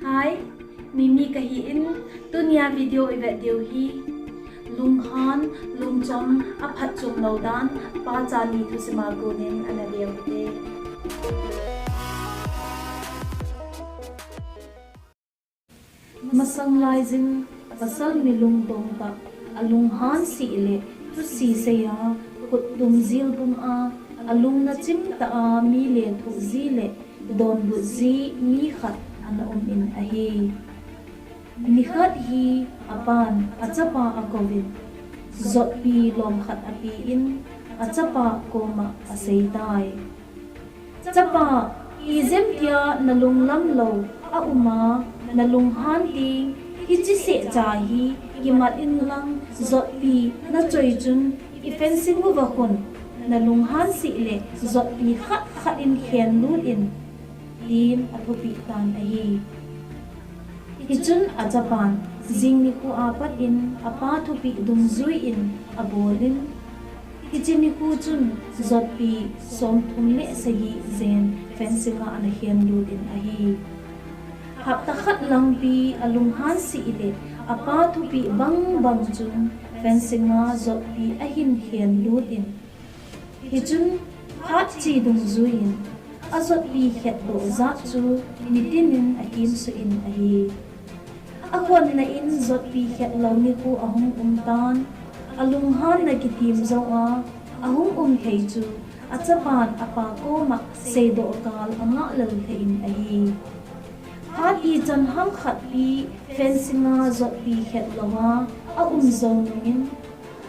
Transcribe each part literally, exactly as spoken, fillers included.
Hi, Mimi kahi in, tunia video ivet diu hi lunghan, lungchom, aphatchom lou dan, pachani thusima konin ana veu hite. Masang laijin, pasal mi lungtong tah, alunghan sih le, thusi seiya, khut tum jil pum a, alung nachim tah a, mi lethuh ji le, donbut ji, mi khat ana um in ahi. Nikhat hi apan achapa akouvin, jotpi lom khat apen, achapa koma aseitai. Chapa, ijemtia nalunglam lou aum a, nalunghan ding, hiche sehcha hi kimat inlang jotpi nachoi chun ifencing uva khun, nalunghan sih le jotpi khat khat in khenlut in, tin athupeh tan ahi. Hichun achapan, jing nikho a pat in apa thupeh dungjuiyin abolin, hiche nikho chun jotpi somthum le sagi jen fencing a ana khenlut in ahi. Hapta khat langpi alunghan sih le apa thupeh bangbang chun fencing a jotpi ahin khenlut in, hichun phat che dungjuiyin ajotpi khetdoh jat chu nitinin akimsuh in ahi. Akhonna in jotpi khetlou nikho ahung umtan, alunghanna kitem jou a ahung um thei chu achapan apa koma seidoh kal angah lel thei in ahi. Phat ichan ham khat pi fencing a jotpi khetlouva aum jou nungin,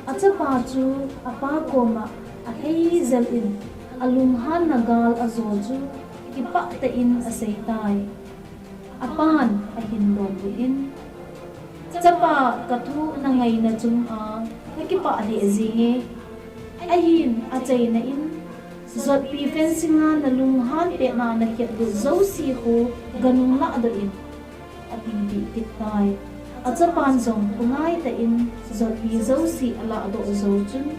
achapa chu apa koma alhei jel in, alunghanna gal ajo chu kipah tah in aseitai. Apan ahin donbut in, Chapa, kathu nangaina chunga kakipah lheh jenge. Ahin achaina in, jotpi fencing a nalunghan petna nakhetlut jouse khu ganung lahdoh in, atinpeh kit tai. Achapan jong thungaitah in jotpi jouse alahdoh jou chun,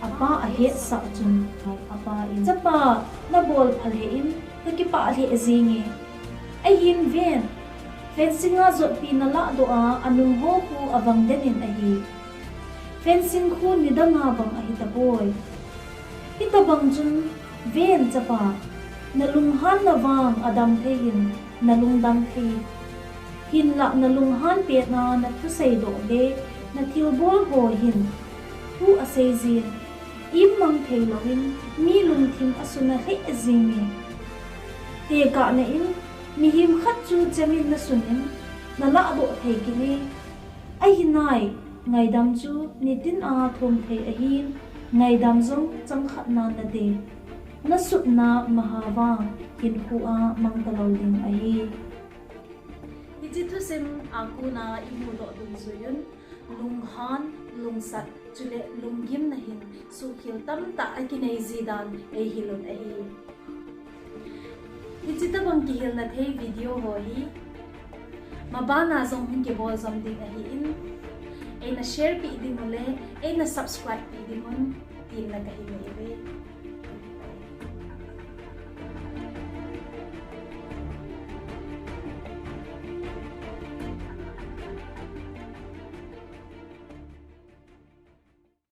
apa ahetsah chun, apa in, Chapa, nabol phalheh in, kakipah lheh jenge. Ahin ven, fencing a jotpi nalahdoh a anungho khu avang den in ahi. Fencing khu nidanga bang ahitapoi. Hitobang chun, ven chapa, nalunghanna vang adam thei in, nalungdam thei. Hinlah nalunghan petna nathuseidoh le nathilbol ho hin thu aseijin, immang theilouvin mi lungthim asuna lheh jinge. Tekahna in, mihem khat chu chemin nasunin, nalahdoh thei kit e. Ahinai, ngaidam chu nitin a thum thei ahin, ngaidam jong changkhat nan nate. Nasutna maha vang hinkho a mangtalou ding ahi. Hiche thusim a kona imudoh dungjuiyun, lunghan, lungsat, chule lunggimna hin suhkhel tamtah akinei ji dan eihil un ahi. Hiche tobang kihilna thei video ho hi mabana jong hung kibol jom ding ahin, eina share peh dingu le eina subscribe peh dingun, tin la kahin neiuve.